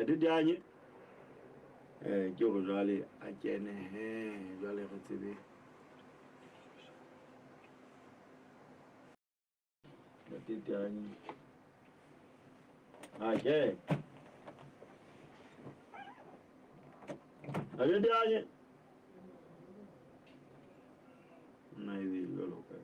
Ntate Dianye ke hore jwale a kene he jwale re tsebe Ntate Dianye a kene Ntate Dianye nna e be jwalo ka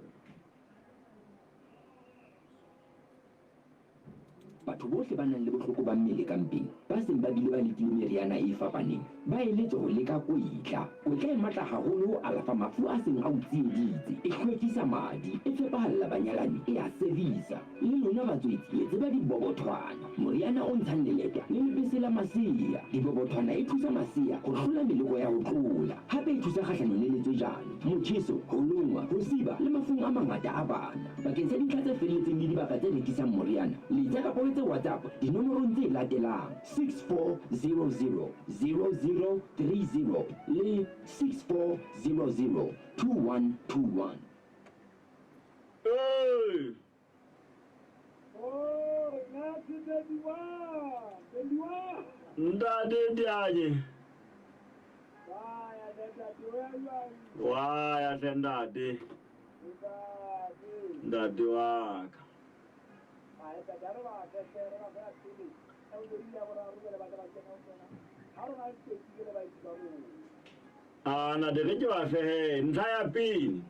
Batho bohle ba nang le bohloko ba mmele ka mpeng, ba seng ba bile ba lekile meriana e fapaneng, ba eletswa ho leka kwetla. Kwetla e matla haholo ho alafa mafu a seng a o tsieditse, e hlwekisa madi, e tshepahalla banyalani, e a servisa. Le lona batswetsi le tseba dibobothwana, moriana o ntshang leleta le lebese la masea. Dibobothwana e thusa masea ho hlola meleko ya ho tlola. Hape e thusa kgahlanong le letswejane, motjheso, ho longwa, ho siba le mafung a mangata a bana. Bakeng sa dintlha tse felletseng le dibaka tse rekisang moriana, letsa kapa o etse WhatsApp dinomorong tse latelang, 6400 0030 le 6400 2121. Hey! Oh, 1931, 21. Ntate Dianye. Waya, ntate, o ya jwang? Waya hle ntate. Ntate. Ntate wa ka. Ai, ntate, ha re ba tle hle, re ba fela pele. Ya bobedi le ya boraro jwale ba tla ba kena ho tsona. Ha rona re tswetsile le baeti ba rona. Ah, ntate re ke ba fe he. Ntlha ya pele.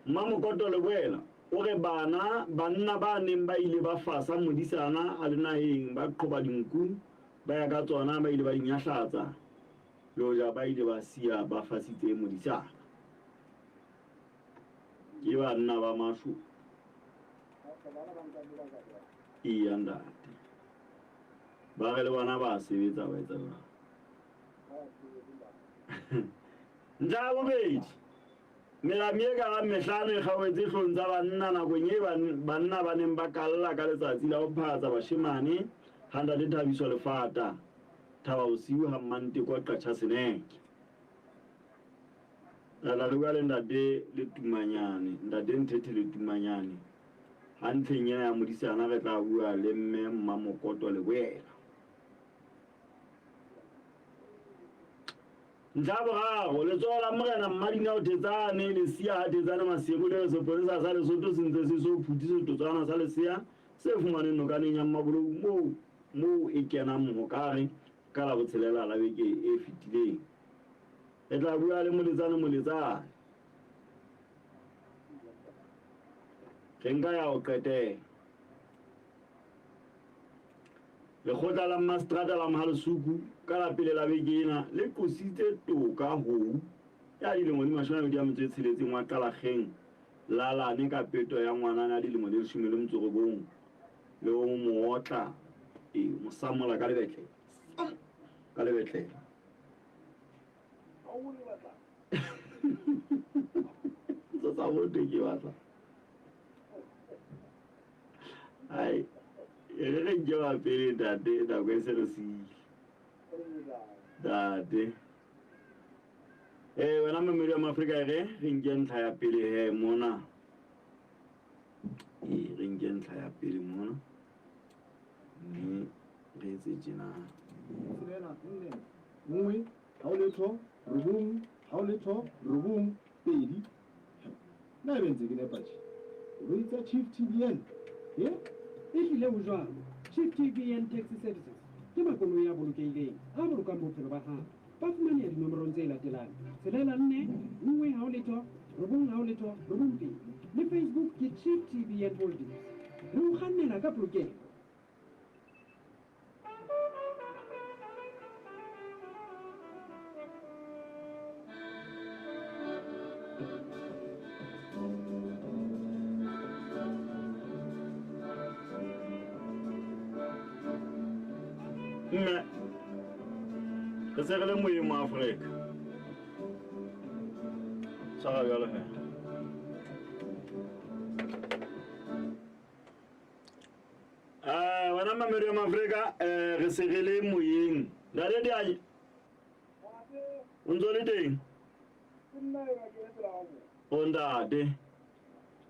Mmamokoto Leboela o re bana banna ba neng ba ile ba fasa modisana a le naheng ba qhoba dinku ba ya ka tsona ba ile ba di nyahlatsa le hoja ba ile ba siya ba fasitse modisana. Ke banna ba masho. Eya ntate. Ba re le bona ba sebetsa ba etsa jwang. Ntlha ya bobedi. Melamu e ka bang mehlano e kgaohetse hlong tsa banna nakong e banna ba neng ba kalla ka letsatsi la ho phatsa bashemane ha Ntate Thabiso Lefata, Thaba Bosiu ha Mmanteko Qacha Seneke. Re tla re bua le Ntate Letumanyane, Ntate Nthethe Letumanyane. Ha ntlheng ena ya modisana re tla bua le Mme Mmamokoto Leboela. Ntlha ya boraro, letsoho la Morena Mmadinao Thetsane, Lesia ha Thetsane Maseru le re sepolesa sa Lesotho se ntse se so phuthe setotswana sa lesea se fumanweng nokaneng ya Mmabolou moo moo e kenang Mohokare ka Labotshelela la beke e fetileng. Re tla bua le Moletsane Moletsane. Re nka ya ho qetela. Lekgotla la Mmaseterata la Mohalesuku ka la pele la beke ena le qositse Toka Hou ya dilemo di 26 wa Qalakgeng Lalane ka peto ya ngwanana ya dilemo di 19 le ho mo otla e mo samola ka lebetlele. Ka lebetlele. Se sa bote ke batla. Ai, e re re nke ba pele ntate, nako e se re siile. Ntate. Eh, wena momedi wa Maafrika e re re nke ntlha ya pele he mona. E re nke ntlha ya pele mona. Mme re etse tjena. Tshelela nne nngwe ha o letho robong ha o letho robong pedi. Na ebe ntse ke nepa tje? Koloi tsa Chief TBN, he? Ehlile ho jwalo. Chief TBN Taxi Services ke makoloi a bolokehileng, a bolokang bophelo ba hao. Ba fumaneha dinomorong tse latelang, tshelela nne, nngwe ha ho letho, robong ha ho letho, robong pedi. Le Facebook ke Chief TBN Holdings. Re o kgannela ka polokeho. Mme re se re le moyeng wa Afrika. Tshwara jwalo he. Eh, wena mamedi wa Maafrika, eh, re se re le moyeng. Ntate Dianye, o ntso le teng? O ntate.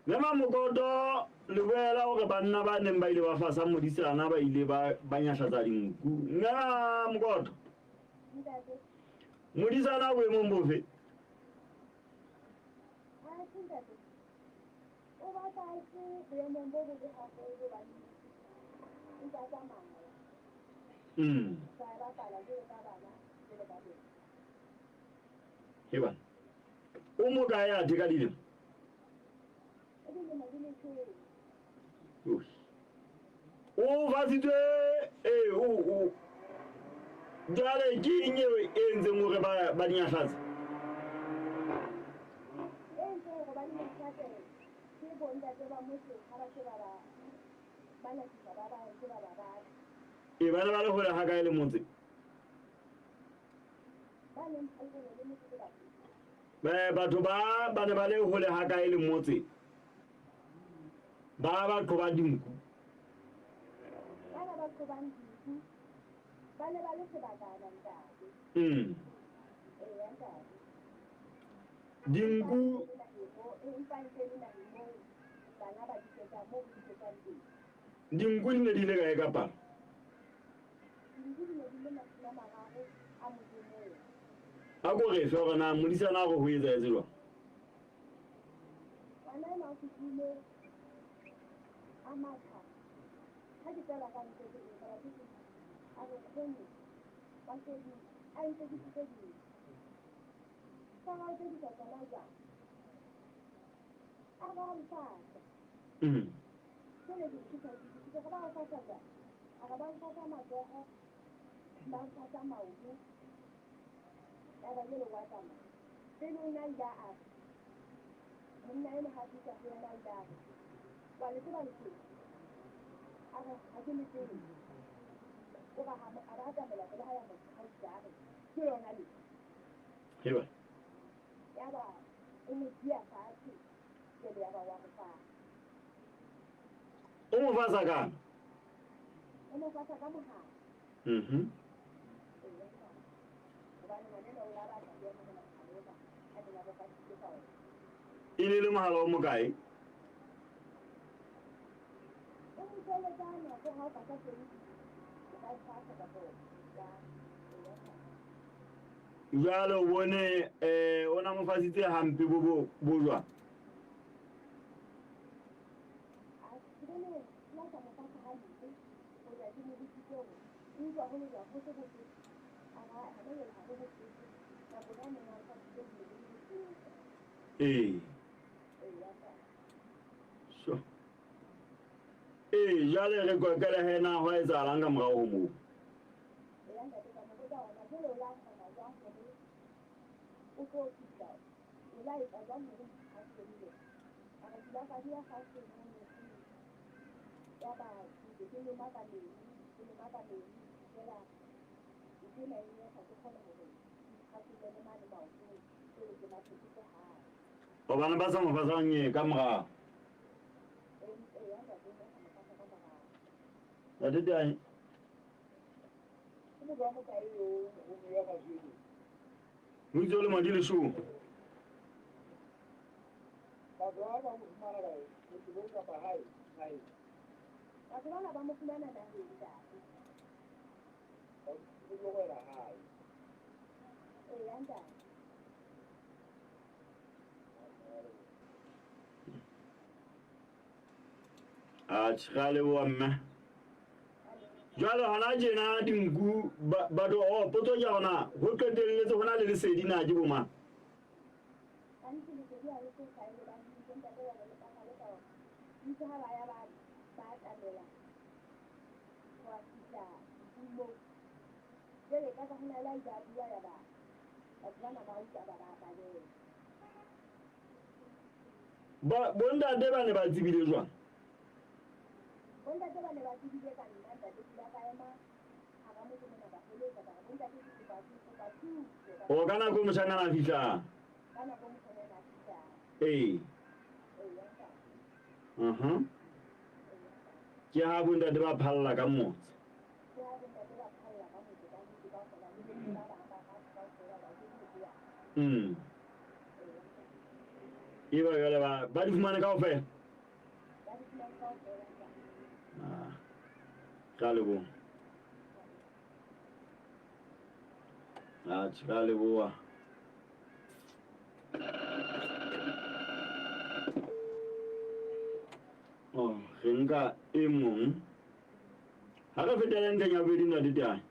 Mme Mamokoto, Leboela hore banna ba neng ba ile ba fasa modisana ba ile ba nyahlatsa dinku. Nna Mokoto. Modisana boemong bofe? O batla a se boemong bo bobe haholo hobane ntse a tsamaya. Sa bapala jwalo ka bana jwalo ka bona. He bana. O mo kae athe ka dilemo? O dilemo di leshome. O fasitswe ee o jwale ke eng eo e entseng hore ba di nyahlatse? E entseng hore ba di nyahlatse ke bontate ba motse ha ba se ba ba nyakisa ba ba ntse ba ba batla. E ba ne ba le hole ha kae le motse? Ba neng ba le hole le motse ke batho. Batho ba ne ba le hole ha kae le motse? Ba ba qobang dinku. Bana ba qobang dinku ba ne ba le sebakana ntate. Eya ntate. Dinku empa ntse le naheng moo bana ba disetsang moo ho disetsang teng. Dinku di ne di ile kae ka palo? Dinku di ne di le 30 a motse moo. A ko re fe hore na modisana a re ho etsahetse jwang? Ngwana enwa o fihlile a matha. Ha ke tswela ka ntle ke eng, ka ba ke a re nkgono, Masedi a ntekisitse dinku. Tsa hao tse di sa tsona jwang? A re ba mfasa. Jwale dinku tsa di ke re ba o fasa jwang? A re ba mfasa matsoho, ba mfasa maoto. Ya ba jwale wa tsamaya. Pele o na ile a re, monna enwa ha fihla ho yena o ile a re, wa le tseba Lesedi? A re ha ke le tsebe. O re ha a ba atamela pele ha ya mo qhautsa, a re ke yona le. Heba. Ya ba o mo dia fatshe, jwale ya ba wa mo fasa. O mo fasa kang? O mo fasa ka mohala. Hobane ngwana o la batla le yena hona mohala ona, a neng a mo fasitse ka ona. E ne le mohala o mokae? O mo tsweletsana ko ha o fasa teng, o ka e fasa kapa wa e ya. Jwale o bone o na mo fasitse hampe bo bo jwang? A ke bone la sa mo fasa hampe, ho ya ke mo botsitse hore o utlwa ho le jwang, ho se bohloko. A ra ha le ha ho bohloko. Nako ya neng a fasitse di ne di le bohloko. Ee. So. Ee, jwale re qoqele he na ho etsahalang ka morao ho moo? Eya ntate, ka mo botsa hore na jwale o la kgona jwang hore o tlo fihla, o la etsa jwang hore ha fedile? A re ke ile ka dula fatshe mono ya ba ke ke loma ka meno, ke loma ka meno fela ntho ena e nyehla ke kgone hore ke ikgathollele mane maotong, jwale ke mathekise hae. Hobane ba sa mo fasang e ka morao. Eya ntate, o ne a sa mo fasa ka morao. Ntate Teanye. Ke motho wa mokae eo moholo ya kajeno? Ho itse o le madi leshome. Batho ba ba mo fumana kae? Bophelong kapa hae? Naheng. Batho bana ba mo fumana naheng, ntate. Ba mo wela hae. Eya ntate. Atjhe, ra leboha mme. Jwale hona tjena dinku batho oh potso ke hona ho qetelletse hona le lesedi na ke bo mang? Gantsi lesedi ha le so hlahe hobane itse ntate wa le ka hlalosa hore itse ha ba ya ba ba atamela ho a fihla moo. Jwale ka ka hona le a ile a bua ya ba batho bana ba utlwa ba ba baleha. Ba bontate ba ne ba tsebile jwang? Bontate ba ne ba tsebile ka nna ntate, ke ile ka ema hara motse mona ba heletsa ka re bontate ke kopa thuso. O ka nako moshanyana a fihlang? Ka nako moshanyana a fihlang. Ee. Eya ntate. Ke ha bontate ba phalla ka motse. Ke ha bontate ba phalla ka motse ka nnete kaofela le bomme ba bang ba batho kaofela ba ke motse ya. Eya ntate. Eba jwale ba di fumane kaofela? Ba di fumane kaofela. Re a leboha. Atjhe, re a leboha. Oh, re nka e mong. Ha re fetele ntlheng ya bobedi ntate Teane.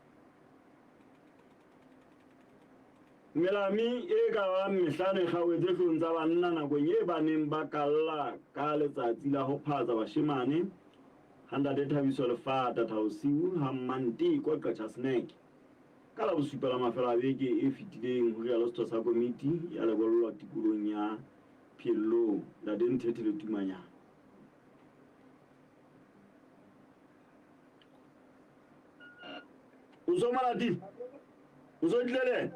Melami e ka bang mehlano e kgaohetse hloohong tsa banna nakong e ba neng ba kalla ka letsatsi la ho phatsa bashemane ha Ntate Thabiso Lefata Thaosiu ha Mmanteko Qachaseneke ka Labosupa la mafelo a beke e fetileng, ho rialo setho sa komiti ya lebollo tikolong ya Phiellong, Ntate Nthethe Letumanyana. O so Malatile? O so tlile le ena?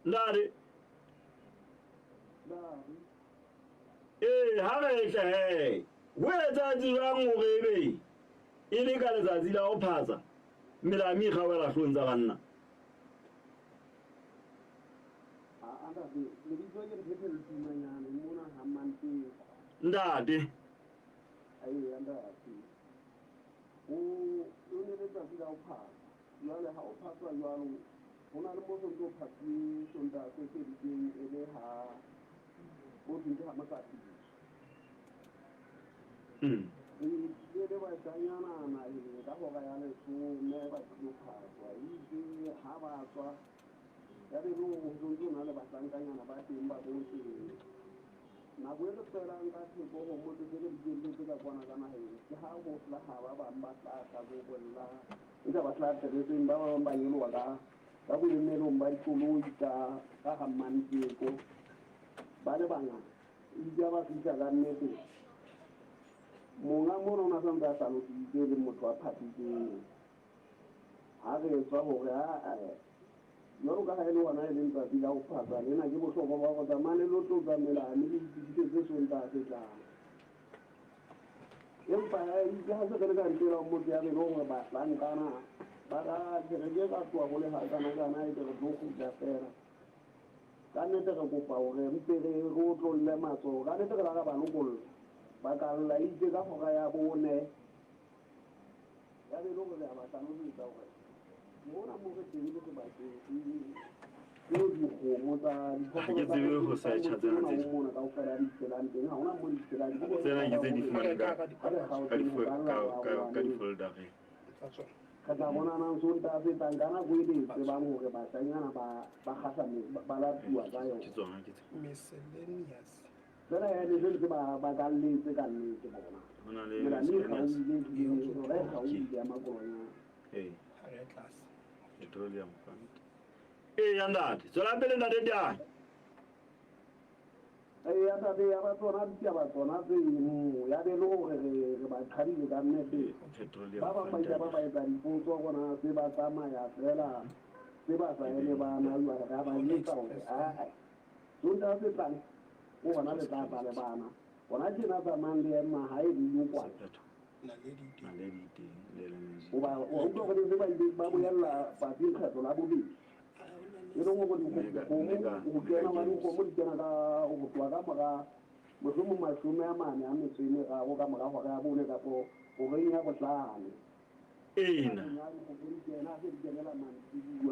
Ntate. Ee, ha re tle he. Ho etsahetse jwang hore ebe e le ka letsatsi la ho phatsa melami e kgaohela hloohong tsa banna? Ntate. Eya ntate. O o ne letsatsi la ho phasa. Jwale ha o phaswa jwalo, ho na le mo sontso o phasuwe Sontaha se feditseng e le ha ho thweng ke ha Mosafiri. Re tlile le bashanyana naheng ka hora ya leshome ba tlilo phaswa. Itse ha ba tswa ya be le hore ho sontso ho na le bahlankanyana ba teng ba bohle. Nako e re tswelang ka theko ho motse se re dikelletse ka kwana ka naheng, ke ha ho hlaha ba bang ba tla tla bobolla, eka ba hlaha tereseng, ba bang ba nyoloha ka ka boemelong ba dikoloi ka ka ha Mmanteko, ba le bangata. Eitse ha ba fihla ka nnete, monga mono o na sa ntse a hlalositse e leng motho a phatlitseng. Ha re tswa hore aa Jwalo ka ha e le hona e leng tsatsi la ho phatsa lena, ke bohlokwa ba hore tsamayang le lo tlotsa melao mme le itokisetse Sontaha se tlang. Empa eitse ha se re le ka ntle la motse ya be le hore bahlankana ba ra tjhe re ke ra tloha ho le hakanakana ebe re tlo kgutla feela. Ka nnete re kopa hore mpe re re otlolle matsoho. Ka nnete re la ra ba lokolla. Ba kalla eitse ka hora ya bone Ya be e le hore re a ba hlalosetsa hore mona mo re teng ke sebakeng seo dikgomo tsa Ha ke diphoofolo tsa tsebe ho tsa search-a motse tsena ona tse o mona kaofela di phelang teng. Ha hona mo di phelang. Ke Tsena bohlokwa ke ba tse di hore fumaneng ka ha re ka kgaotseng di ho ka ka lla ka ka rwa di-folder-eng. Re tla bonanang Sontaha se tlang ka nako e le e tsebang hore bashanyana ba ba kgahlame ba latuwa ka Ke yona. tsona ke tse. Miscellaneous. Fela ya ne se ntse ba ba kalletse ka nnete bona. Ho na le Mela mme e miscellaneous. kgaohile ehlile yona e Ke kgaohile ya makolonyana. ee, Ha re tlase. petroleum fund. Eya ntate, tswela pele ntate Teane. Eya ntate, ya ba tsona ditaba tsona tseno, ya be le hore re re ba qhadile ka nnete. Ee, petroleum Ba bang ba fund ile ba ba etsa dipotso rona se ba tsamaya fela se ba sa eme bana jwale ra ba jwetsa hore ae Sontaha se tlang ke hona le tla tla le bana. Hona tjena tsamayang le ye mahae le ilo kwala. Hoba wa utlwa hore se ba ile ba boella patsi lekgetlo la bobedi. E leng hore dikgomo ho kena hobane dikgomo di kena ka ho tloha ka mora mohlomong 43 ka mora hora ya bone kapo horeng ya bohlano. Ena.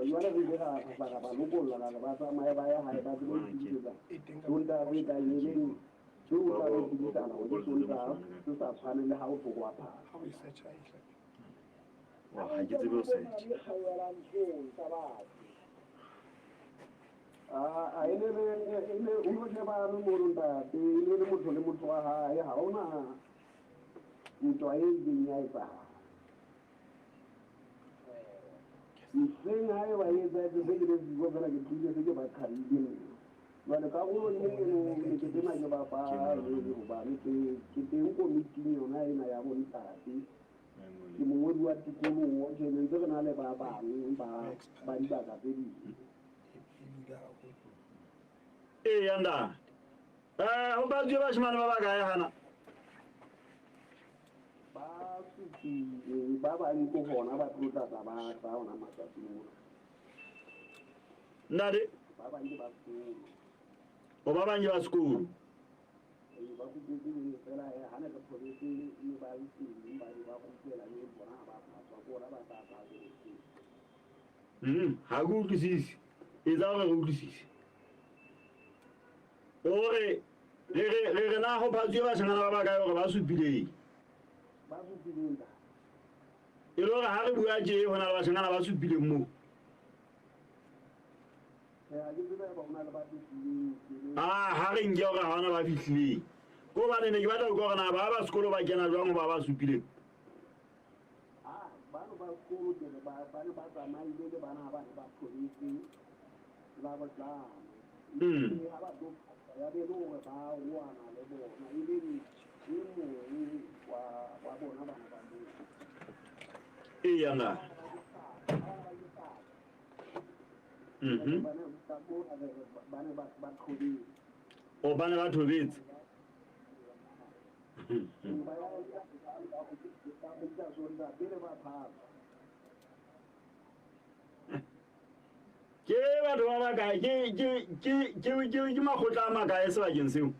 Jwale re ile ra tla ra ba lokolla ra re ba tsamaye ba ye hae ba tsebe ho itokisetsa Sontaha se tlang e leng seo o tla be o tsebisana hore ke Sontaha se sa tshwaneng le ha o tloha Ha o e search-a e hlahe. Ha ke tsebe ho search. A e ne le e ne o no shebane mono ntate e ne le motho le motho wa hae ha hona ntwa e ileng ya etsahala. Mehleng ha eba e etsahetse se ke le siko fela ke tlile se ke ba qhadile nna. Jwale karolong eno ne ke tena ke ba fa hobane ke ke teng komiting yona ena ya bontate. Ke mongodi wa tikoloho tjhe ne ntse re na le ba bang ba ba dibaka tse ding. Eya ntate. Eh, ho batsuwe bashemane ba bakae hana? Ba supile ba bang ke hona ba tlo tla tla ba tla hona matsatsing ona. Ntate. Ba bang ke ba sekolo. O ba bang ke ba sekolo. Ee. Ba kgutletse fela ha ne re tholetse ne ba le teng, ba be ba kgutlela mme bona ha ba phatswa, ke ona ba tla phatswa. Ha ke utlwisise. Etsa hore re utlwisise. Hore re na ho phatsuwe batjhangana ba bakae hore ba supileng? Ba supileng ka. E le hore ha re bua tje ho na le batjhangana ba supileng moo. Ha re nke hore ha hona ba fihlileng. Ko hobane ne ke batla ho utlwa hore na ba ba sekolo ba kena jwang hoba ba supileng. Bano ba sekolo ke re ba ne ba tsamaile le bana ba ne ba tholetse Labohlano. Ha ba tlo ya be le hore ba roana le bona, e le e mong wa bona bana ba moo. Eya na. Ba ne ba thobetse. O ba ne ba thobetse. Ke batho ba bakae, ke makgotla a makae sebakeng seo?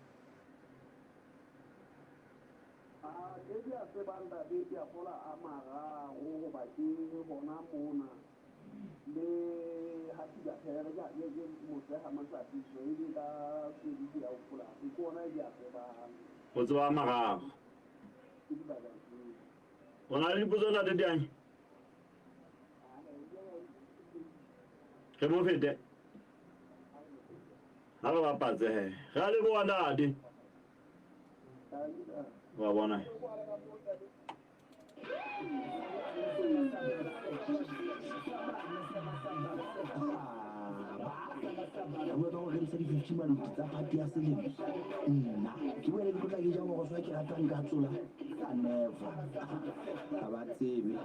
Ke ke a tsebang ntate, ke a kgola a mararo hoba ke hona mona le ha Pere ke motse ha Matlatiso e le ka kgwedi ke ya ho polasi, ke ona e ke a tsebang. O tseba a mararo. Ke dibaka tseo. O na le dipotso ntate Teanye? Re mo fete. Ha re bapatse he. Re a leboha ntate. Wa bona. Bua ka go rekisa di-fifty maloti tsa party ya selemo. Nna ke boele ke tlotla ke ja moroso ke ratang ka tsola. A never. Ha ba tsebe.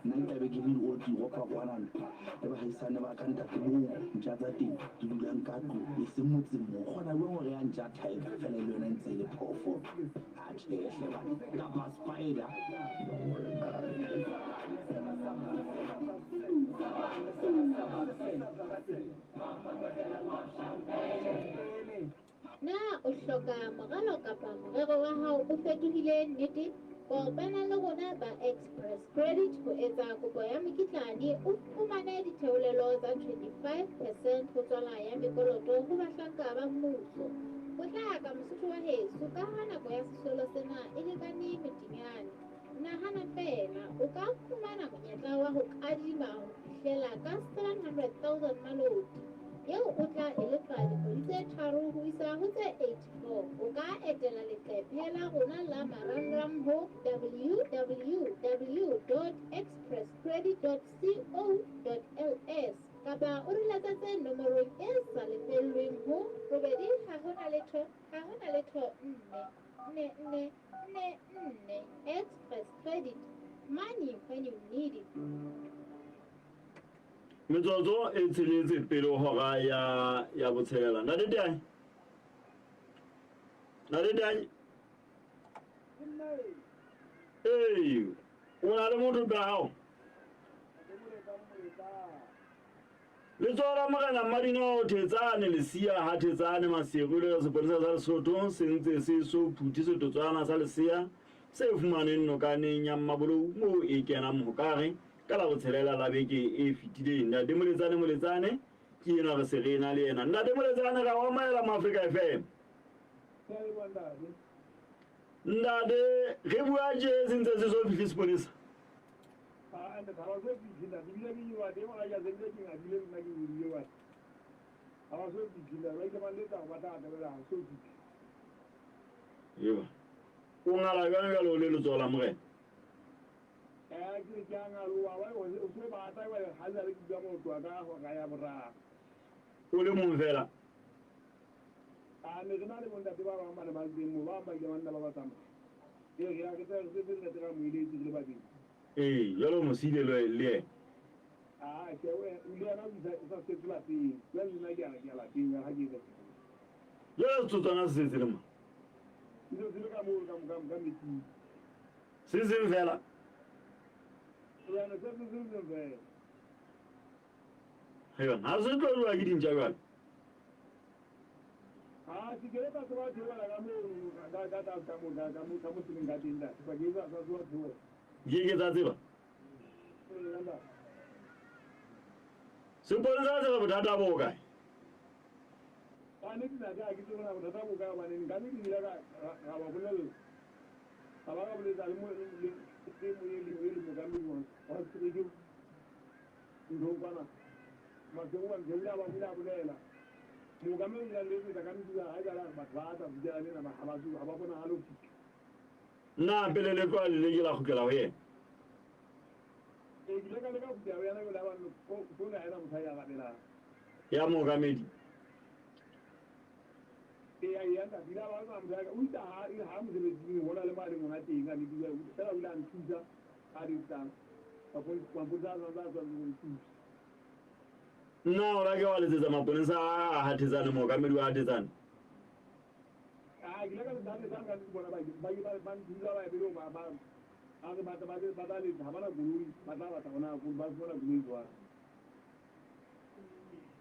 Nna ke tlabe ke le old Europa kwanana le bahaisane ba ka ntate moo ntja tsa teng di dulang ka tlung e seng motseng moo. Kgona jwang hore ya ntja tiger fela e le yona e ntse e le phoofolo? A tjhehle bana. Kapa spider. Na o hloka moralo kapa morero wa hao o fetohile nnete? Kopana le rona ba Express Credit ho etsa kopo ya mokitlane o fumane ditheolelo tsa 25% ho tswala ya mekoloto ho bahlanka ba mmuso. Potlaka Mosotho wa heso ka ha nako ya sesolo sena e lekane metinyane. Nahana feela, o ka fumana monyetla wa ho kadima ho fihlela ka 700,000 maloti eo o tla e lefa dikgwedi tse 3 ho isa ho tse 84. O ka etela leqephe la rona la marangrang ho www.expresscredit.co.ls kapa o re letsetse nomorong e sa lefellweng ho 8 0 0 0 4 4 4 4. Express Credit, money when you need it. Metsotso e tsheletse pele hora ya botshelela. Ntate Teanye. Ntate Teanye. Ee, o na le motho pela hao? Letsoho la Morena Mmadineo Thetsane Lesia ha Thetsane Maseru le sepolesa sa Lesotho se ntse se so phuthe setotswana sa lesea se fumaneng nokaneng ya Mmabolou moo e kenang Mohokare ka la botshelela la beke e fetileng. Ntate Moletsane Moletsane ke enwa re se re ena le yena. Ntate Moletsane ra o amohela mo Afrika FM. Ntate re bua tje se ntse se so fihle sepolesa. Eba. O ngala jwang jwale o le letsoho la Morena? O le mong fela? Ee, jwale o mo siile le yena. Jwale setsotswana se setse le mo? Se seng fela. Haiba, ha se tlo jowa ke dintja jwale. Ah, ke ke ka tseba theola ka moo ka ka ka ka mo ka mo ka mo tseleng ka teng ntate. Ba ke sa tseba theola. Ke ke tsa tseba. Sepolesa se re bothata bo kae? Ka nnete ntate ha ke tsebe hore bothata bo kae hobane nka be ke ile ka ra ba bolella. Ka ba ka boletsa le mo le le mo e leng e le mookamedi wa setereke nthong kwana. Maseru wa Mthebula ba o ile a bolela. Mookamedi o ile a nletsetsa ka metsi ha ekare batho ba tla fihlela lena ba ha ba ha ba bonahale ho fihla. Na pele le tloha le ke la kgutlela ho yena? Ee, ke ile ka leka ho kgutlela ho yena jwale ha ba founu ha ena motho a e arabelang. Ya mookamedi. Eya, eya ntate, ile a ba motho ya ka o itse ha ha mosebetsing ho na le mo a leng hona teng a lebile fela o ile a nthusa a letsang mapolesa a santse a tswa ho nthusa. Na o la ke wa letsetsa maponesa a Hathetsane, mookamedi wa Hathetsane? Ah, ke ile ka letsa Hathetsane ka bona ba ba ba ba nthusa ba ebile ba ba ba re ba ba ba tla letsa ha bana koloi ba tla batla hona ba fumana koloi jwang.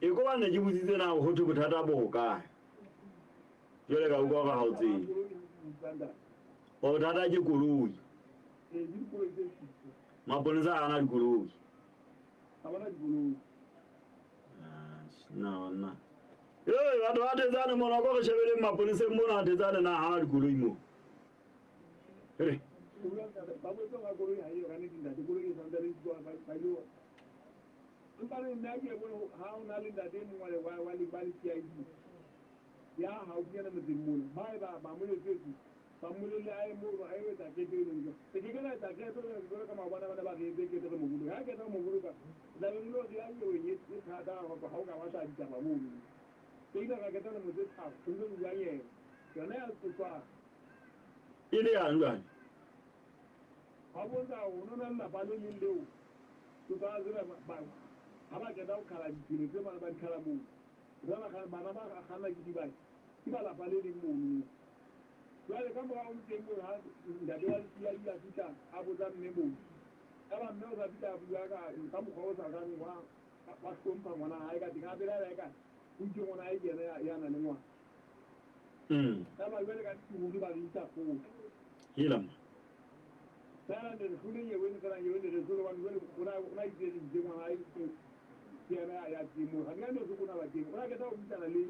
E ko ba ne ke botsitse na ho thwe bothata bo hokae? Jwale ka utlwa hore ha o tsebe. O bothata ke koloi. Maponesa ha ana dikoloi. Ha bana dikoloi. Na na. Ee, batho ba Thetsane mona ko re shebeleng maponeseng mona Thetsane na ha dikoloi mo. Re. Ba boetse ba koloi ha eyo ka nnete ntate koloi e santsane e ba ba ile empa le nna ke bone ha o na le ntate e mong wa wa wa ba le CID ya haufinyana motseng mona ba e ba ba mo letsetse ba mmolelle a ye mono a yo etsa qeto eno ntho re ke ke ra etsa qeto re jwalo ka maobane ba ne ba re etse qeto re mo boloka ha qeta ho mo boloka tla be re lo re ya nyeweng e thata ha o ka wa hlaha ditaba mono re ile ra qeta lemo tse tharo re ntse re bua nyewe yona ya tsoswa E le yang jwale? Ba bontsha hore ho no na le lelapa le leng leo tsa tseba ba ha ba qeta ho qhala ditselo tse bana ba di qhala moo jwale ba bana ba kganna ke dibaki ke ba lapa le leng mono. Jwale ka morao teng moo ha ntate wa lefiya a fihla a botsa mme moo ya ba mme o sa fihla a bua ka ka mokgwa o sa kang wa wa hlompha ngwana hae ka teng a belaela eka o itse ngwana hae ke yena ya nang le ngwana. Ya ba jwale ka ruri ba re isa kgotla. Hela ma. Fela ne re hlole nyewe ne fela nyewe ne re hlole hobane jwale o na o na itse re itse ngwana hae ke yena ya ya teng moo. Ga ke ne se kona ba teng. O na qeta ho buisana le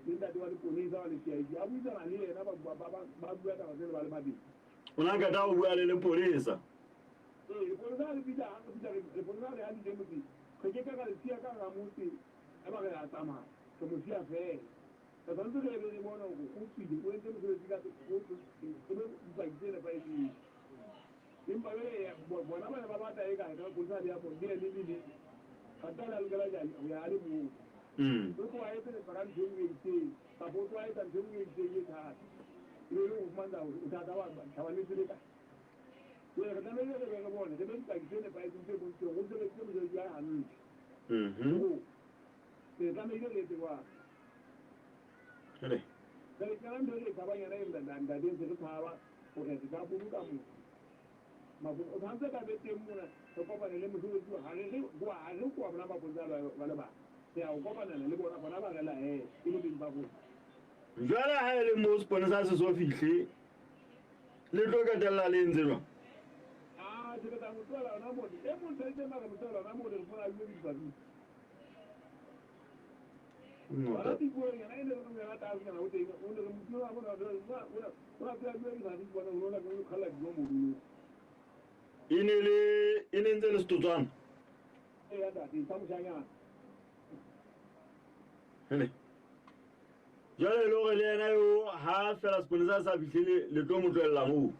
le ntate wa leponesa wa le CID. A buisana le yena ba bua ba ba ba bua taba tseno ba le babedi. O na qeta ho bua le lepolesa. Ee, lepolesa ha le fihla ha re fihla re lepolesa ha le ha le ile motseng re ke ke ra le siya ka hara motse ya ba re a tsamaya re mo siya feela. Re tshwanetse re be re bone hore o tswile o entse mosebetsi ka o be dipaki tse nepahetseng. Empa jwale bona ba ne ba batla eka ka polisa le ya mo le le le kganthe a lokela ho ya a le mong. O tlwaetse letsa ka ntho e nngwe e itseng kapa o tlwaetsa ntho e nngwe e itseng e thata. E be le ho fumantsha hore o thata wa tjhaba le se le kae. Jwale re tlamehile re be re bone re be dipaki tse nepahetseng tse bontshang hore o sebeditse mosebetsi wa hae hantle. Re tlamehile re etse jwalo. Jwale Jwale ke yona ntho e re e tshabang yona e ntate ntse re tshaba hore re ka boloka motho. O tshwanetse ka be teng mona re kopane le mosebetsi ha re re ha re koa bona maponesa ba le bang. Re ya ho kopanela le bona bona ba re laele e le beng ba rona. Jwale ha e le moo seponesa se so fihle le tlo qetella le entse jwang? Ah, ke tla mo tlohela hona moo. E mong tshwanetse mara mo tlohela hona moo re fumana a bile dipapiri. E ne le e ne ntse le setotswana. Hele. Jwale le hore le yena eo ha fela seponesa sa fihle le tlo mo tlohella moo.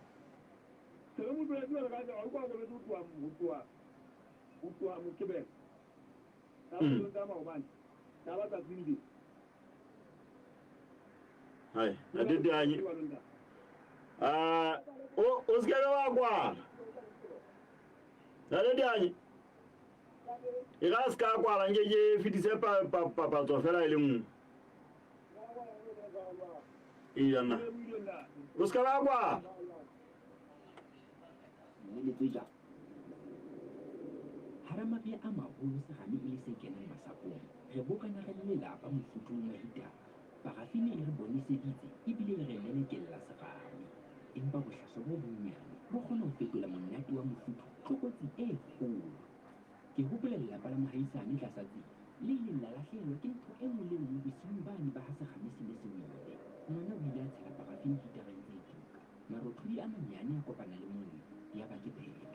Hai, ntate Teanye. Ah, o o se ke wa kwala. Ntate Teanye. E ka se ka kwala nke ke fetise papatso fela e le nngwe. Eya nna. O se ka wa kwala. Hara mariha a maholo serame e le se kenang masapong, re bokana re le lelapa mofuthung wa hitara. Parafine e re boneseditse ebile e re lelekella serame. Empa bohlaswa bo bonnyane bo kgona ho fetola monate wa mofuthu tlokotsi e kgolo. Ke hopola lelapa la mohaisane tlasa tsela le ileng la lahlehelwa ke ntho e nngwe le e nngwe bosiung bane ba ha serame se ne se wele. Ngwana o ile a tshela parafine hitara e ntse e tuka. Marothodi a manyane a kopana le mollo, yaba ke phetho.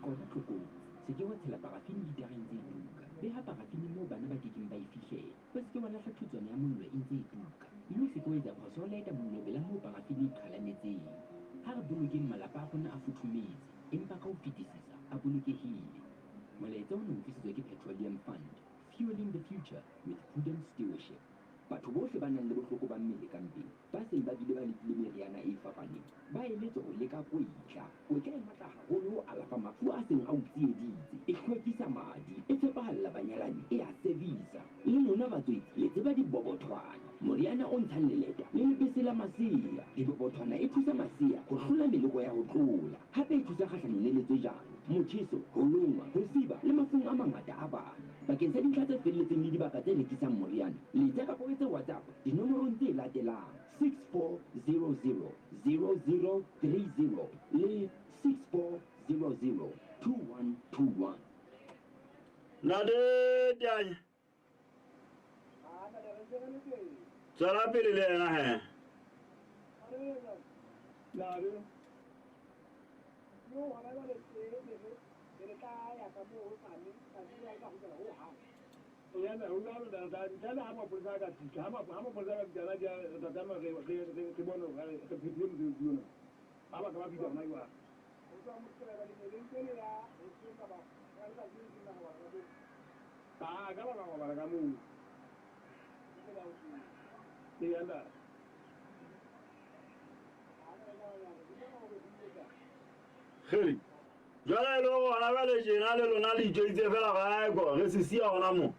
Qoba tlokotsi. Se ke wa tshela parafine hitara e ntse e tuka. Beha parafine moo bana ba ke keng ba e fihlela. O se ke wa lahla thutswana ya mollo e ntse e tuka. Mme o se ke wa etsa phoso ho laeta mollo pela moo parafine e qhalanetseng. Ha re bolokeng malapa a rona a futhumetse, empa ka ho fetisisa, a bolokehile. Molaetsa ona o tlisitswe ke Petroleum Fund, fueling the future with prudent stewardship. Batho bohle ba nang le bohloko ba mmele ka mpeng, ba seng ba bile ba lekile meriana e fapaneng, ba eletswa ho leka kwetla. Kwetla e matla haholo ho alafa mafu a seng a o tsieditse, e hlwekisa madi, e tshepahalla banyalani, e a servisa. Le lona batswetsi le tseba dibobothwana, moriana o ntshang leleta le lebese la masea. Dibobothwana e thusa masea ho hlola meleko ya ho tlola. Hape e thusa kgahlanong le letswejana, motjheso, ho longwa, ho siba le mafung a mangata a bana. Bakeng sa dintlha tse felletseng le dibaka tse rekisang moriana, letsa kapa o etse WhatsApp dinomorong tse latelang, 6400 0030 le 6400 2121. Ntate Teanya. Tswela pele le yena he. Kgele. Jwale e le hore hona jwale tjena le lona le itjweditse feela hore aeko re se siya hona moo.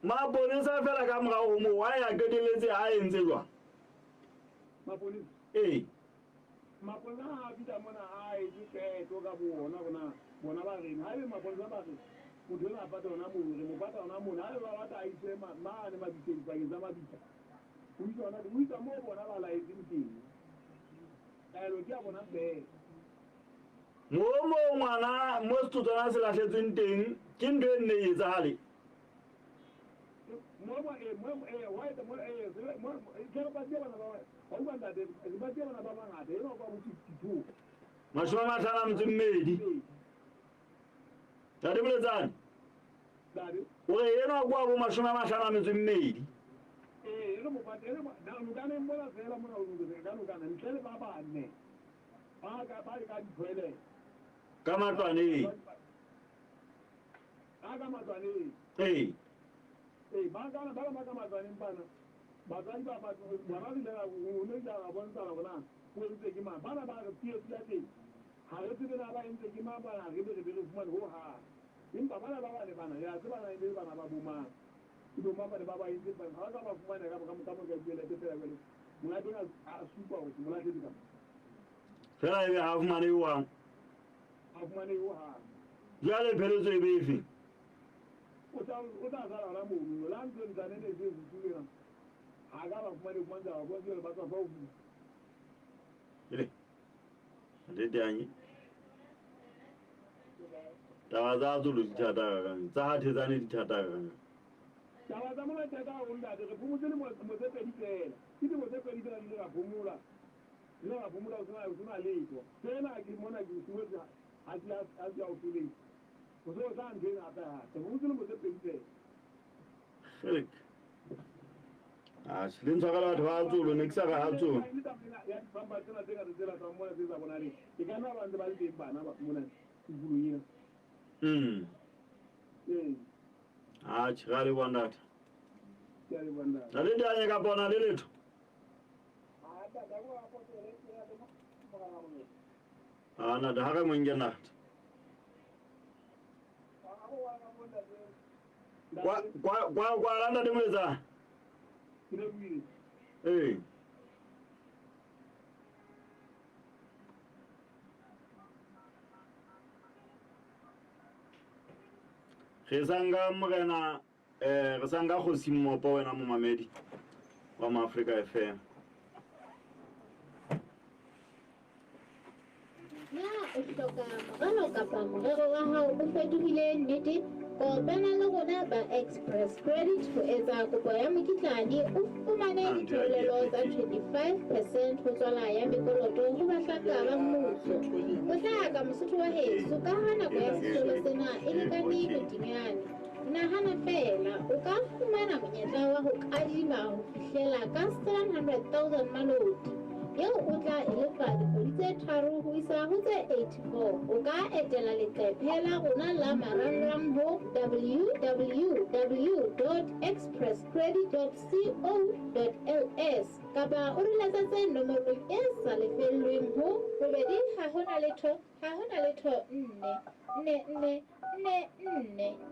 Maponesa fela ka morao ho moo wa ya qetelletse a entse jwang? Ee. Maponesa ha a fihla mona a etse qeto ka bo ona hore na bona ba reng. Haebe maponesa ba re motho enwa a pata hona mono, re mo pata hona mono. Haebe ba batla a iswe mane mabitleng, dipakeng tsa mabitla, o iswa hona teng. O iswa moo bona ba laetseng teng. Taelo ke ya bona feela. Moo moo ngwana mo setotswana se lahletsweng teng ke ntho e nne e etsahale. 58. Ntate Moletsane. O re enwa kwa bo 52. Ka matlwaneng. Ee. Ee, ba kana ba ba ka matlwaneng bana. Batswadi ba ba bona re ile o ne ile a bontshana hore na o entse ke mang. Bana ba re tsietsi ya teng. Ha re tsebe na ba entse ke mang bana re be re be re fumane ho hang. Empa bana ba bane bana re a tseba na e le bana ba bo mang. Ke bo mang bane ba ba entse bana ha ba ka ba fumana ka ka ka mo ka tjhelete fela jwale. Monga teng a supa hore ke mo lahletse ka mo. Fela ebe ha fumane ho hang. Ha fumane ho hang. Jwale pheletso e be efe? O tla o tla sala hona mono. La ntho ntsane ne se futsule Ha ka ba fumane fumantsha ba jwale ba tswa fa o Ele. Ntate Teanye. Taba tsa Tsolo di thata kakang. Tsa ha Thetsane di thata kakang. Taba tsa mona thata haholo ntate. Re phomotse lemo tse pedi feela. Ke dilemo tse pedi feela re ile ra phomola. Re ile ra phomola ho sena ho sena letho. Tsena ke mona ke simolotse ha ke ha ke ya o feletse. Ho se ho tla ntho ena hape hape. Re phomotse lemo tse pedi feela. Kgelek. Atjhe, le ntshwarela batho ba Tsolo, ne ke sa re ha Tsolo. Ya dipampa tsena tse ngata tse latwang mona tse sa bonaleng. E ka nna ba ntse ba le teng bana ba mona tulong ena. Ee. Atjhe, ra leboha ntate. Ke a leboha ntate. Ntate Teanye kapa o na le letho? Ah, ntate, ha re mo nke ntate. Kwa kwa kwa kwa ntate Moletsane. Ke lebohile. Ee. Re sa nka morena re sa nka kgosi Mmopo wena momamedi wa Maafrika FM. Na o hloka moralo kapa morero wa hao o fetohile nnete? Kopana le rona ba Express Credit ho etsa kopo ya mokitlane o fumane ditheolelo tsa 25% ho tswala ya mekoloto ho bahlanka ba mmuso. O tla ka Mosotho wa heso ka ha nako ya sehlolo sena e lekane bodinyane. Nahana feela, o ka fumana monyetla wa ho kadima ho fihlela ka 700,000 maloti eo o tla e lefa dikgwedi tse 3 ho isa ho tse 84. O ka etela leqephe la rona la marangrang ho www.expresscredit.co.ls kapa o re letsetse nomorong e sa lefellweng ho 2 0 0 0 4 4 4 4.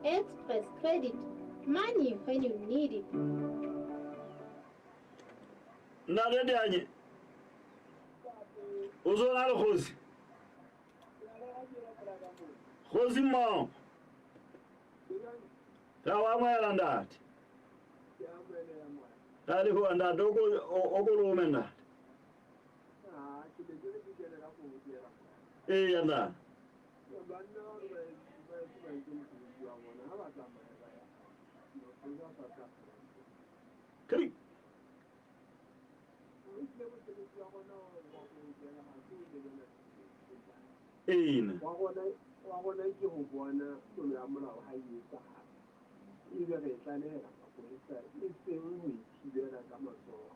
Express Credit, money when you need it. Ntate Dianye, o so na le kgosi? Kgosi mmogo. Ra o amohela ntate. Ra leboha ntate, o ko lome ntate. Eya ntate. Kri. Ena. Wa rona ke ho bona tlolo ya molao ha e etsahala. Ebe re tlalehela mapolesa e seng ho ithibela ka matsoho.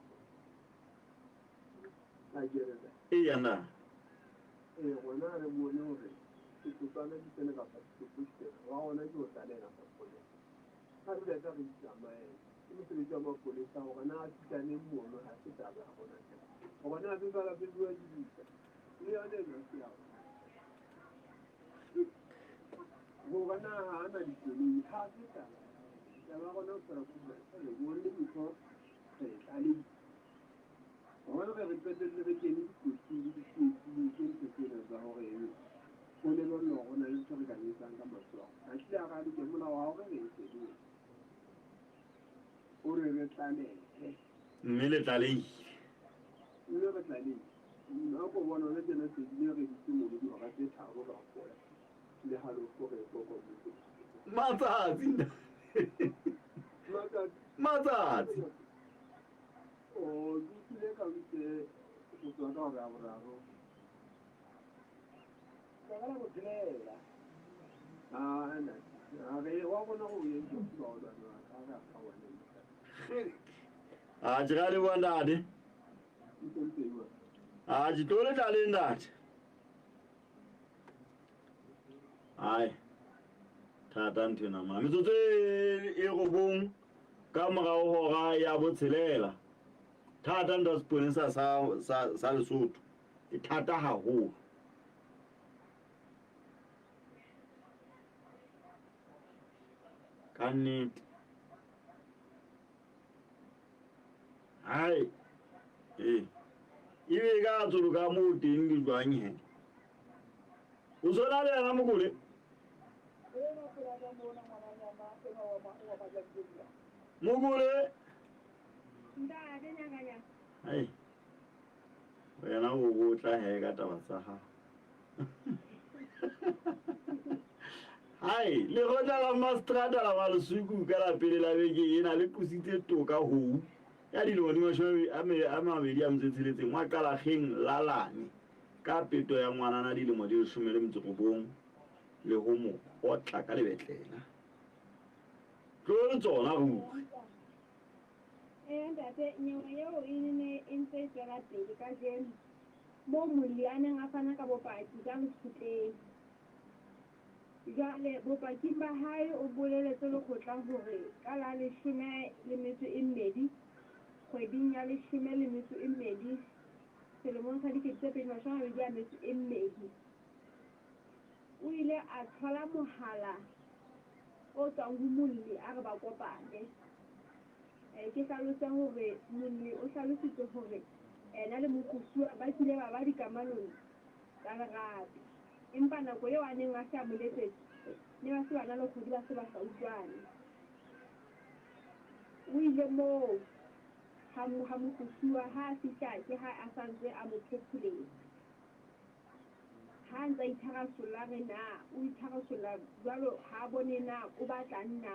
Eya na. Ee, rona re bone hore setotswana di kene kapa setopo di kene. Wa rona ke ho tlalehela mapolesa. Ha re qeta re itsamaele. Ke mosebetsi wa mapolesa hore na a fihla neng mono ha se taba ya rona. Hobane ha se sala se bua ke buka. Le yona eno se ya rona. Hore na ha ana dikoloi ha se taba ya rona. Taba ya rona ho fela ke hore re bone ntho re tlalehile. Hobane re qetelle re kene dikotsing le ditsietsing ke ntho tsena tsa hore ho lebellwa hore ho na le ntho re ka e etsang ka matsoho. Atjhe ha re ke molao wa hore re e sebetse. O re re tlalehe. Mme le tlalehile. Mme re tlalehile. Nna ko bona hona tjena se bile re dutse mono dihora tse 3 kaofela le halofo re kokometse. Matsatsi. Matsatsi. Matsatsi. O ke utlwile ka utse ho tswa ka hora ya boraro. Ka la botshelela. Ah, na. A re wa rona ho entse ho tswa wa ka ra ka wa ne. A tjhe, ra leboha ntate. A tjhe, tlo le tlaleng ntate. Ai. Thata nthwena mona. Metsotso e 9 ka morao hora ya 6. Thata ntho ya seponesa sa Lesotho. E thata haholo. Ka nnete. Hai. Ebe ka tsolo ka moo teng di jwang he? O so na le yena Mokole? Mokole? Hai. Wena o tla he ka taba tsa hao. Hai, lekgotla la Mastrata la Malesuku ka la pele la beke ena le qositse toka ho ya dilemo di 26 wa Qalakgeng Lalane ka peto ya ngwanana dilemo di 19 le ho mo otla ka lebetlela. Tlo le tsona ruri. Ee ntate, nyewe eo e ne e ntse e tswela pele kajeno moo molli a neng a fana ka bopaki ka lekgotleng. Jwale bopaking ba hae o boleletse lekgotla hore ka la 12 kgweding ya 12 selemong sa 2022 o ile a thola mohala o tswang ho molli a re ba kopane. Ke hlalose hore molli o hlalositse hore ena le moqosuwa ba kile ba ba dikamanong tsa lerato. Empa nako eo a neng a se a mo letsetse Ne ba se ba na le kgwedi ba se ba sa utlwane. O ile moo ha moqosuwa ha a fihla ke ha a sa ntse a mo phopholetsa. Ha a ntse a itharasolla re na o itharasolla jwalo ha a bone na o batlang na.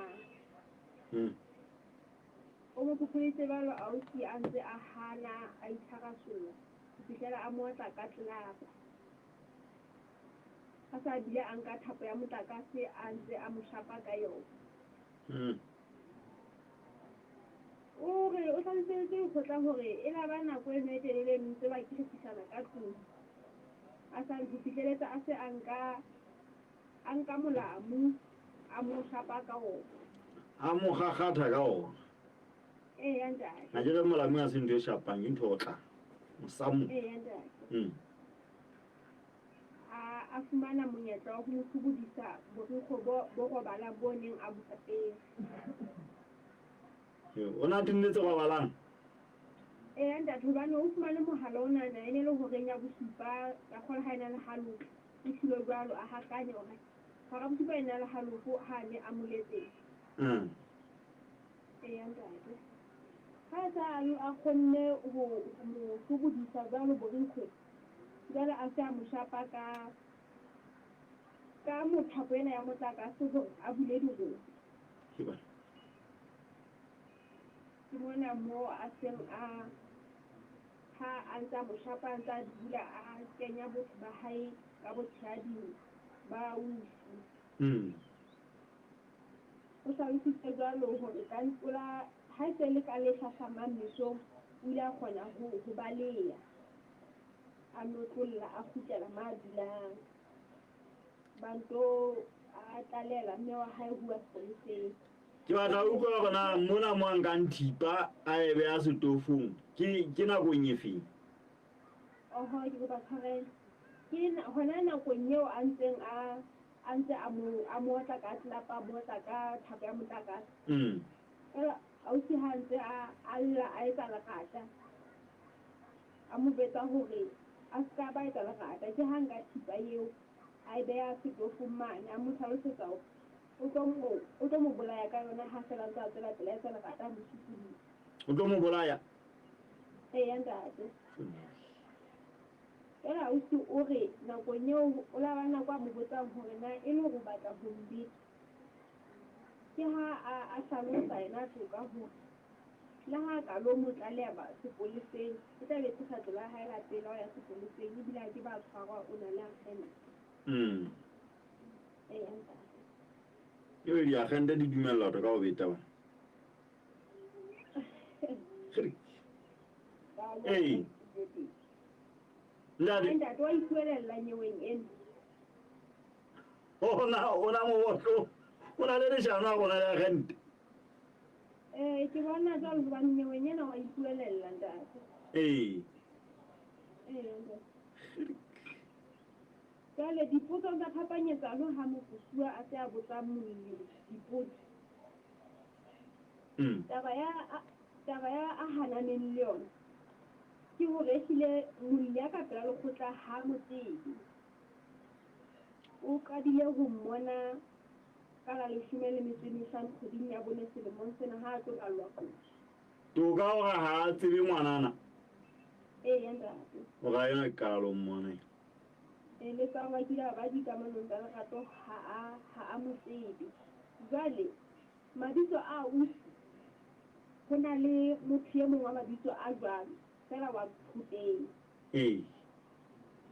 O mo phopholeditse jwalo ausi a ntse a hana a itharasolla ho fihlela a mo otla ka tlelapa. A sa bile a nka thapo ya motlakase a ntse a mo shapa ka yona. O re o hlaloseditse lekgotla hore e la ba nako eno e telele eno ntse ba kirikisana ka tlung. A sa ho fihleletsa a se a nka molamu a mo shapa ka ona. A mo kgakgatha ka ona. Eya ntate. Ha ke re molamu ha se ntho e shapang, ke ntho e otlang. Mosamu. Eya ntate. A fumana monyetla wa ho mo hlobodisa borikgwe bo robalang bo neng a bo apere. O na tennetse robalang? Eya ntate, hobane o fumane mohala onana e ne le horeng ya bosupa, ka kgolwa ha e na le halofo. O tlile jwalo a hakanya hore hora bosupa e na le halofo ha ne a mo letsetsa. Eya ntate. Ha sa a kgonne ho mo hlobodisa jwalo borikgwe, jwale a se a mo shapa ka mothapo ena ya motlakase hore a bule diropo. Ke mona moo a seng a ha a ntsa mo shapa a ntsa dula a kenya botho ba hae ka botshehading ba ausi. O hlalositse jwalo hore ka ntlola ha e se le ka le hlahlamang mesong o ile a kgona ho baleha. A notlolla a kgutlela ma dulang. Ba nto a tlalela mme wa hae ho ya sepoleseng. Ke batla ho utlwa hore na mona mo a nkang thipa a e beha setofong ke nakong e feng? Oho, ke kopa tshwarelo. Ke hona nakong eo a ntseng a ntse a mo otla ka tlelapa, a mo otla ka thapo ya motlakase. Ausi ha ntse a lla a etsa lerata. A mo jwetsa hore a ska ba etsa lerata. Ke ha nka thipa eo a e beha setofong mane, a mo hlalosetsa hore o tlo mo bolaya ka yona ha fela ntse a tswela pele a etsa lerata a mo sokodisa. O tlo mo bolaya? Eya ntate. Feela ausi o re nakong eo o la ba nako a mo botsang hore na e le hore o batla ho mbeta. Ke ha a hlalosa yena toka hore le ha ka lo mo tlaleha ba sepoleseng, e tla be se kgetlo la hae la pele ho ya sepoleseng, ebile ha ke ba tshwarwa o na le agente. Eya ntate. Ebe diagente di dumella batho ka ho beta bana? Ee. Ntate. Ntate wa ipuelella nyeweng ena. Ona mobotlo, o na le leshano a rona le agente. Ke bona jwalo hobane nyeweng ena wa ipuelella ntate. Ee. Ntate. Jwale dipotso tsa phapanyetsano ha moqosuwa a se a botsa molli dipotso. Taba ya a hananeng le yona ke hore ehlile molli a ka pela lekgotla ha mo tsebe. O qadile ho mmona ka la 15 kgweding ya bone selemong sena ha a tlo ballwa qoso. Toka hore ha a tsebe ngwanana? Eya ntate. Hore ha ena qala ho mmona. Le tsa ba kile ba dikamanong tsa lerato ha a mo tsebe. Jwale mabitso a ausi ho na le motho e mong wa mabitso a jwalo fela wa Thoteng.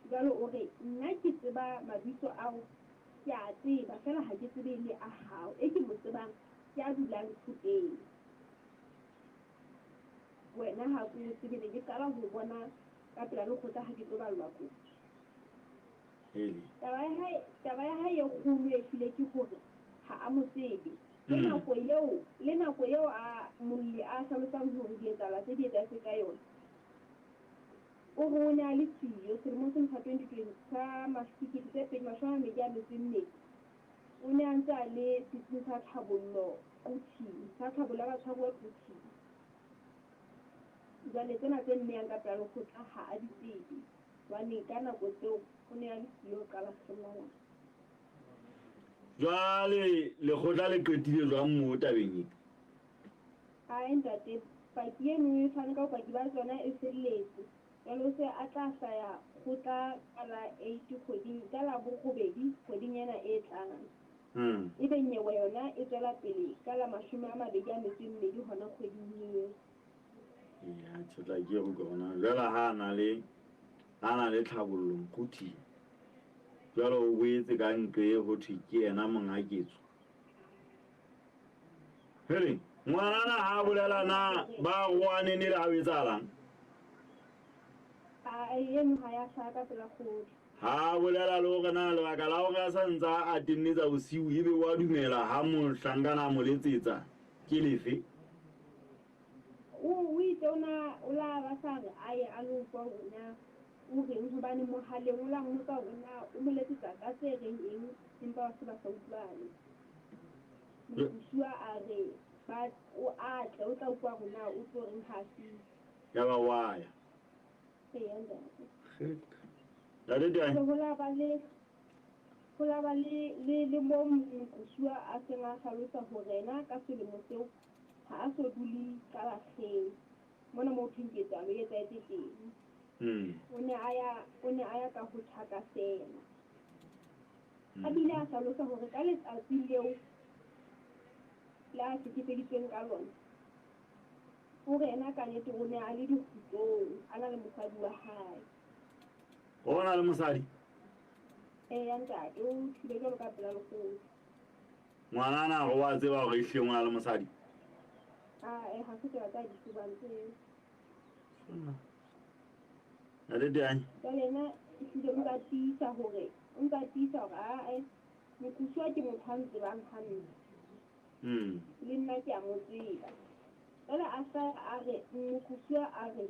Jwale o re nna ke tseba mabitso ao ke a tseba fela ha ke tsebe le a hao. E ke mo tsebang ke a dulang Thoteng. Wena ha ke o tsebe, ne ke qala ho bona ka pela lekgotla ha ke tlo ballwa qoso. Taba ya hae e kgolo e hlile ke hore ha a mo tsebe. Le nako eo a molli a hlalosang hore di etsahala tse di etsahetse ka yona. O re o ne a le siyo selemong sena sa 2020 sa 2022. O ne a ntse a le setsing sa tlhabollo Quthing, sa tlhabollo ya batshwaruwa Quthing. Jwale tsena tse mmeyang ka pela lekgotla ha a di tsebe. Hobane ka nako tseo o ne a le siyo qala kgellana. Jwale lekgotla le qetile jwang moo tabeng e? Ae ntate, paki eno e fane ka bopaki ba tsona e felletse. Jwale o se a tla hlaya kgotla ka la 8 kgweding, ka la borobedi kgweding ena e tlang. Ebe nyewe yona e tswela pele ka la 22 hona kgweding eo. Ya tjhe, tla ke re hona jwale ha na le tlhabollo Mokhuthi. Jwale o boetse ka ntlo e ho thwe ke yena monga ketso. Hele, ngwanana ha bolela na ba roane ne le ha o etsahalang? A eno ha ya hlaka ka pela kgotla. Ha bolela le hore na lebaka la hore a sa ntsa a tennetsa bosiu ebe wa dumela ha mohlankana a mo letsetsa ke lefe? O itse o na o la ba sa re a ye a lo utlwa hore na o reng, hobane mohaleng o la mmotsa hore na o mo letsetsa ka tse reng eng, empa ba se ba sa utlwane. Moqosuwa a re ba o atle o tla utlwa hore na o tlo reng ha a fihla. Ya ba wa ya. Eya ntate. Ntate Teng. Ho la ba le mo moqosuwa a seng a hlalosa hore yena ka selemo seo ha a so dule ka lahleng. Mona mo thweng ketsahalo e etsahetse teng. O ne a ya ka ho tjhaka fela. A bile a hlalosa hore ka letsatsi leo la hlekefeditsweng ka lona, o re yena ka nnete o ne a le dikgutlong, a na le mosadi wa hae. O na le mosadi? Eya ntate, o tjhile jwalo ka pela lekgotla. Ngwanana o wa tseba hore ehlile o na le mosadi? Ae, ha se taba tsa di tsebang tseo. Ntate Teng. Jwale yena ehlile o ntsa tiisa hore ae, moqosuwa ke motho a ntsebang hantle. Le nna ke a mo tseba. Jwale a hlaha a re, moqosuwa a re,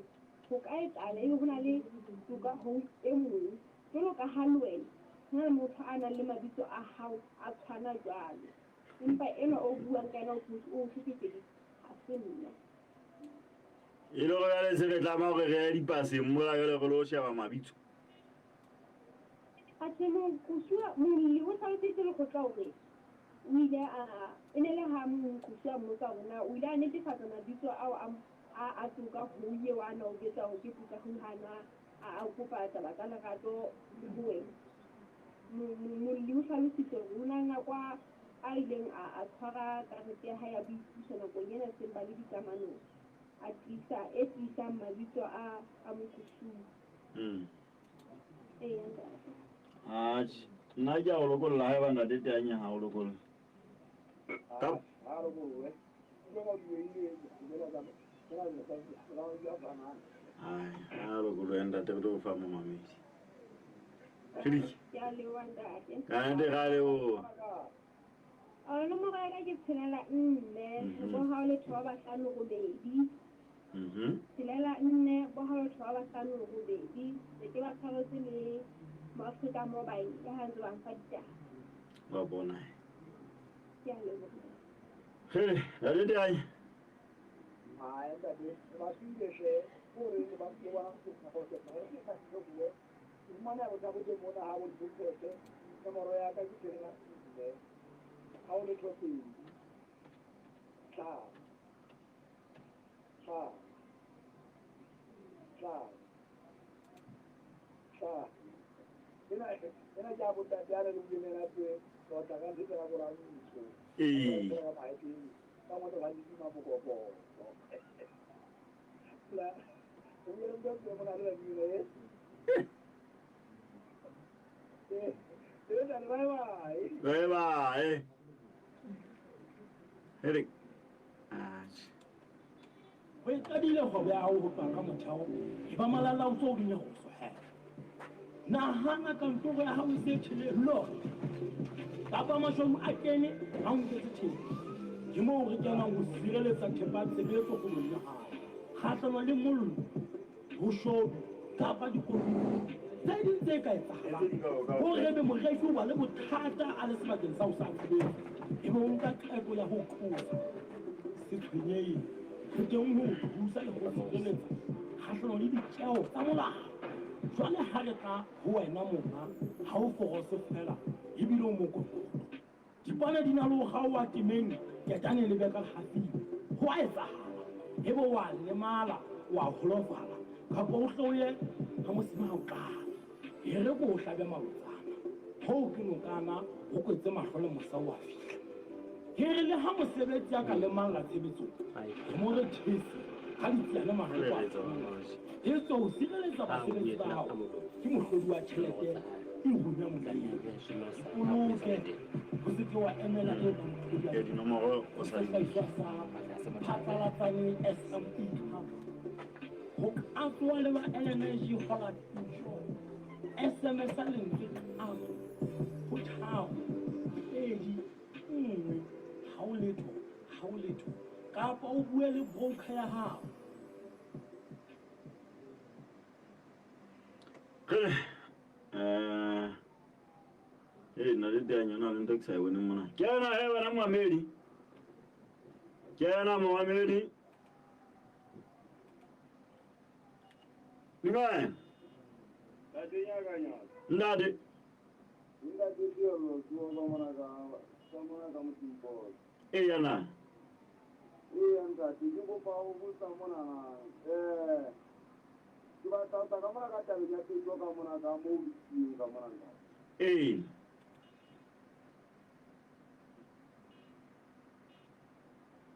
ho ka etsahala ebe ho na le toka ho e mong. Jwalo ka ha le wena, ho na le motho a nang le mabitso a hao a tshwana jwalo. Empa enwa o buang ka yena o hlekefeditse, ha se nna. E le hore jwale se re tlameha hore re ye dipaseng mola jwale re lo sheba mabitso. Atjhe, moqosuwa molli o hlaloseditse lekgotla hore o ile a e ne le ha moqosuwa mmotsa hore na o ile a netefatsa mabitso ao a toka ho eo a na o jwetsa hore ke toka ho hana a kopa taba tsa lerato ho wena. Molli o hlalositse hore o na le nako a ileng a tshwara karete ya hae ya boitsebiso nakong ena seng ba le dikamanong, a tiisa e tiisang mabitso a moqosuwa. Eya ntate. Atjhe, nna ke a o lokolla haeba ntate Teng ha o lokolla. Ka ha lokollwe. Ai, ha lokollwe ntate re tlo fa momamedi. Felix. Ke a leboha ntate. Ka nnete ra leboha. Nomoro ya ka ke 64 bo 0 5 8. 64 bo 0 5 8. Se ke ba tshwaretse le Africa Mobile ya ha ntse ba mfa ditaba. Wa bona. Ke a leboha. Hele, ntate Teng. Ae ntate, ba tsile hle, o re ba ke wa go go ke sa se bue. Fumana botsa bo mona ha bo diphoso. Nomoro ya ka ke 64 0 2 5 5 5 5. Ena ke a botate a re le bueng tse o tla ka ntse ka bora ntso. Ee. Ka mo tla di ma bokopo. La o ile ntse ke mona le le. Eh, bye bye. Bye bye. Hele. Ho e qadile kgwebo ya hao ho tloha ka motheo, e ba malala o tso o dinyaroso he. Nahana kantoro ya hao e se tjhele lore. Kapa mashodu a kene a o nketse thepa. Ke moo re kenang ho sireletsa thepa ya tshebetso kgwebong ya hao. Kgahlano le mollo, boshodu kapa dikoduwa tse ding tse ka etsahalang. Hore ebe moreki o ba le bothata a le sebakeng sa ho sa tshebetso, ebe o nka qeto ya ho qosa. Se tshwenyehe, re teng ho o thusa le ho sireletsa kgahlano le ditjeo tsa molao. Jwale ha re tla ho wena monga, ha o forose feela ebile o mokokoto. Dipane di na le ho kgaoha temeng, ketane le beka hafing. Ho a etsahala ebe o a lemala, o a holofala, kapa o hle o ye ha mosima ha o qala. E re ko o hlabe malotsana, hoo ke nokana ho kwetse mahlo le mosa o a fihla. Ke re le ha mosebetsi a ka lemalla tshebetsong, re mo re these ha ditsiane mahloko a tsoha. Etswe ho sireletsa basebetsi ba hao ke mohlodi wa tjhelete e runya molemo. Ipoloke, o se ke wa emela e bang mohlodi wa Dinomoro o sa di sehlahiswa sa phatlalatsaneng SME Cover. Ho ka tsoha le ba LNG Holland Insure. SMS-a lentswe qatso ho 3 2 1 0 0 0 kapa o bue le broker ya hao. Re eh nna le teng yona le ntho ke sa e boneng mona. Ke ena he wena momamedi. Ke ena momamedi. Dumela. Ntate Nyakanyaka. Ntate. Ntate Tielo, tsoa ka mona ka ka mona ka Motimpolo. Eya na. Eya ntate, ke kopa ho botsa monana. Ke batla ho tla ka mona ka tabeng ya peto ka mona ka moo ke ka mona ntate. Ee.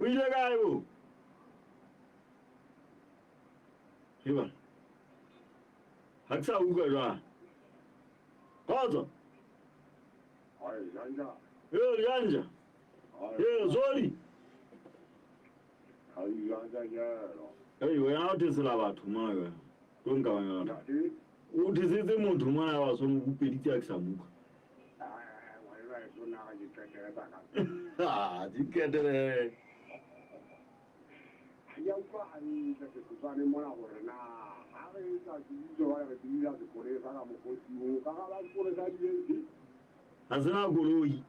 O ile kae bo? Eba. Ha ke sa utlwa jwang. Kgotso. Ai, janja. Ee, janja. Ee, sorry. Ai, janja jelo. Ei, wena o thesela batho mona jwang. Tlo nka bana batho. Ntate. O thesetse motho mona wa sone o kupeditse a ke sa mo utlwa. Ai, wena e sona ga ke qetele tsa ka. Ah, di qetele. Ha ya utlwa hantle sefofane mona hore na ha re etsa tsebiso ba re tsebisa sepolesa ka mokgosi oo ka ga ba sepolesa di Ha se na koloi.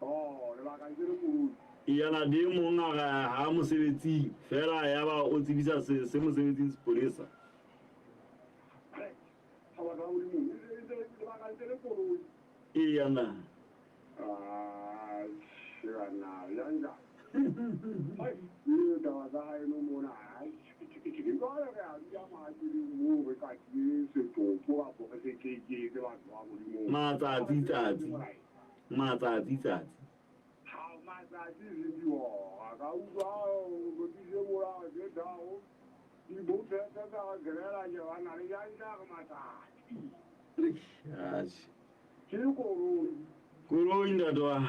Oh, lebaka ke le koloi. Yana de mong a re ha mosebetsing fela ya ba o tsebisa se se mosebetsing sepolesa. Ha ba ka modimo, e se lebaka ke le koloi. Eya na. Ah, shana, yanga. Ai, e taba tsa haeno mona, ai, jwale re a dula mahakeleng moo re ka ke setopo kapo re se keketse batho ba Modimo. Matsatsi tsatsi. Matsatsi tsatsi. Ha matsatsi le dihora ka utlwa o lokise molao tse tharo dibophete tsa grela ke bana le janja re matsatsi. Atjhe. Ke koloi. Koloi ntate wa ka.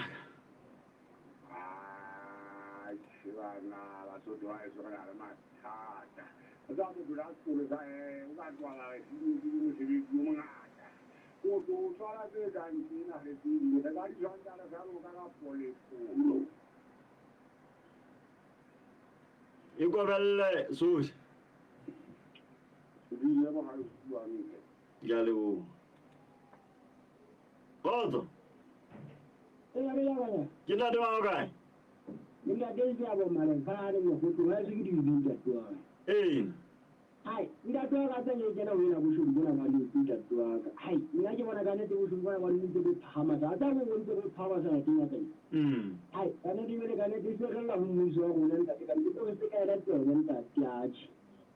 Atjhe bana Basotho ba heso re na le mathata. Tsa motho la sekolo sa o ka tswala re senyetse ke mosebetsi o mongata. O tlo o tshwara tse kang tsena le tse ding. Re ka di tshwantsha le jwalo ka ka polepolo. E kobelle sohle. O bile bohale o bua ntle. Ke a leboha. Kgotso. Eya, re ya bana. Ke ntate wa kae? Ntate ke a bo maleng fa le mogotlo ha se ke di di ntate wa. Ee. Hai, ntate wa ka tsene kena ho ena boshodu bona ba le ntate wa ka. Hai, nna ke bona ka nnete boshodu bona ba ntse bo phahama tsa tsa bo ntse bo phahama sa teng ya teng. Hai, ka nnete jwale ka nnete se re lla ho mmuso wa rona ntate ka nnete re se ka ela tsebe ntate atjhe.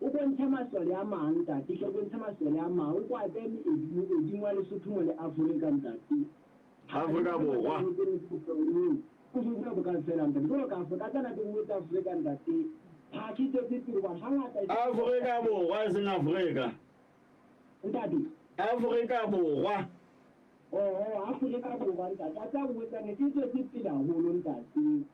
O bontshe masole a mang ntate, ke bontshe masole a mang, o kwa behe meedi moeding wa Lesotho mo le Afrika ntate. Afrika Borwa. Boshodu bona bo ka fela ntate. Jwalo ka Afrika tsena tse nngwe tsa Afrika ntate. Ha ke tswetse pele hobane hangata Afrika Borwa e seng Afrika. Ntate. Afrika Borwa. Oh, Afrika Borwa ntate. A tsa bua tsa nnete e tswetse pele haholo ntate.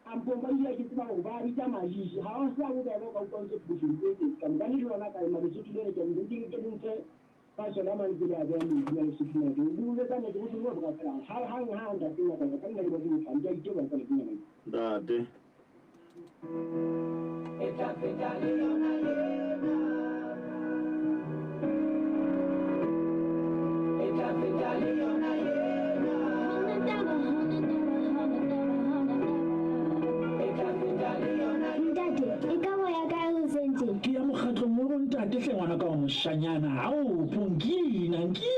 Kampong ba ile ke tseba hore ba bitsa majiji. Ha o sa bobebe o ka utlwa ntse boshodu bo teng. Ka mokane le yona ka ema Lesotho lena ke ntse ke ntse ba sona mantse le a beha moedi wa Lesotho na ke o bua tsa nnete boshodu bo ka fela. Ha hang ha ntate ya ka ka nna ke ba ke botlhang ke a iteboha tsa nnete nyana. Ntate. E tla feta le yona ena. E tla feta le yona ena. E tla feta le yona. Ntate, e ka boya kae hoseng tje? Ke ya mokgatlong wa bontate hle ngwana ka wa moshanyana. Ao, Ponki, Nanki,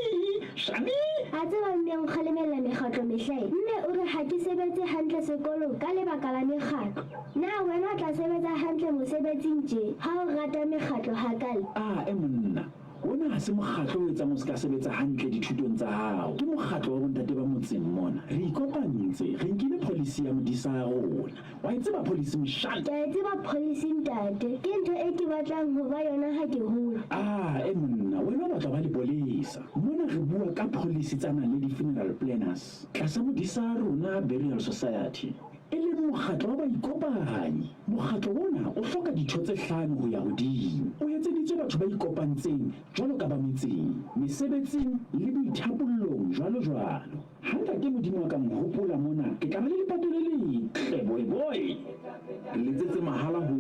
Shami. A tseba mme o nkgalemella mekgatlo mehlae. Mme o re ha ke sebetse hantle sekolong ka lebaka la mekgatlo. Na wena o tla sebetsa hantle mosebetsing tje ha o rata mekgatlo hakale? A e monna, ona ha se mokgatlo o etsang o se ka sebetsa hantle dithutong tsa hao. Ke mokgatlo wa bontate ba motseng mona. Re ikopantse, re nkile policy ya modisa ya rona. Wa e tseba policy moshana? Ke a e tseba policy ntate. Ke ntho e ke batlang ho ba yona ha ke hola. A e monna, wena o batla ho ba lepolesa. Mona re bua ka policy tsa Naledi Funeral Planners tlasa modisa ya rona Burial Society, e leng mokgatlo wa baikopanyi. Mokgatlo ona o hloka ditho tse hlano ho ya hodimo. O etseditswe batho ba ikopantseng jwalo ka ba metseng, mesebetsing le boithapollong jwalo jwalo. Ha Ntate Modimo a ka nhopola mona, ke tla ba le lepato le letle, boy boy. Re letsetse mahala ho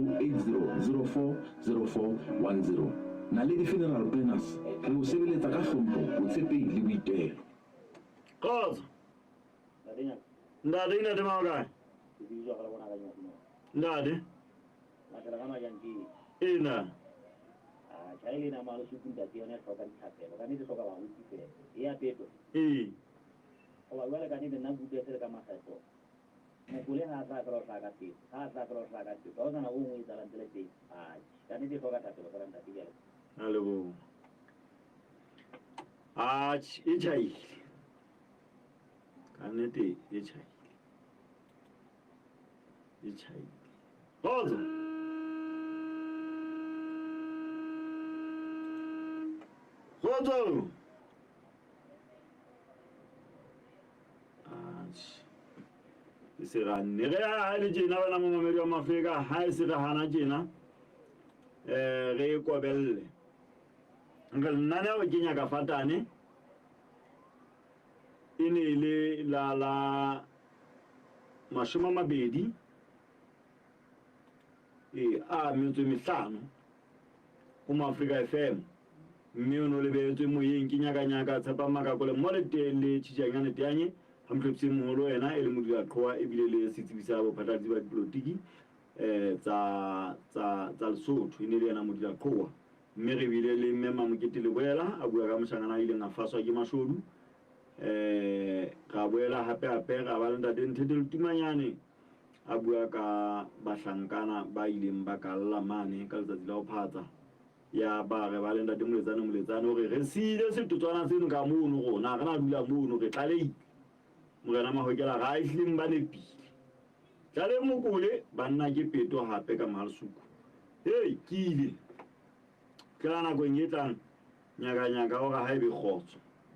80040410. Naledi Funeral Planners, re o sebeletsa ka hlompho, botshepehi le boitelo. Kgotso. Ntate, ntate ma o kae? Ntate. Ee na. Ee. A leboha. Atjhe, e tjhaile. Ka nnete e tjhaile. E tjhaile. Kgotso. Kgotso. Atjhe. E se ganne. Re ha e le tjena wena momamedi wa Mafrika, ha e se re hana tjena, re e kobelle. Re lenaneo ke nyaka fatane. E ne e le la la 20 e a metso e mehlano ho Maafrika FM, mme o ne o lebeletswe moyeng ke nyakanyaka Tshepang Makakole mo le teng le Tjhitjanyane Teanye ha mohlophisi moholo yena e le modulaqhowa ebile le setsebi sa bophatlalatsi ba dipolotiki tsa tsa tsa Lesotho, e ne le yena modulaqhowa. Mme re bile le mme Mamokete Leboela a bua ka moshanyana a ileng a faswa ke mashodu. Ra boela hape hape ra ba le ntate Nthete Letumanyane a bua ka bahlankana ba ileng ba kalla mane ka letsatsi la ho phatsa. Ya ba re ba le ntate Moletsane Moletsane hore re siile setotswana seno ka mono rona, re na dula mono re tlalehile. Morena Mahokela ra ehlileng ba nepile. Tlale mokole banna ke peto hape ka Mahalsuku. Hey, ke ile. Tlela nakong e tlang nyaka nyaka hore ha ebe kgotso.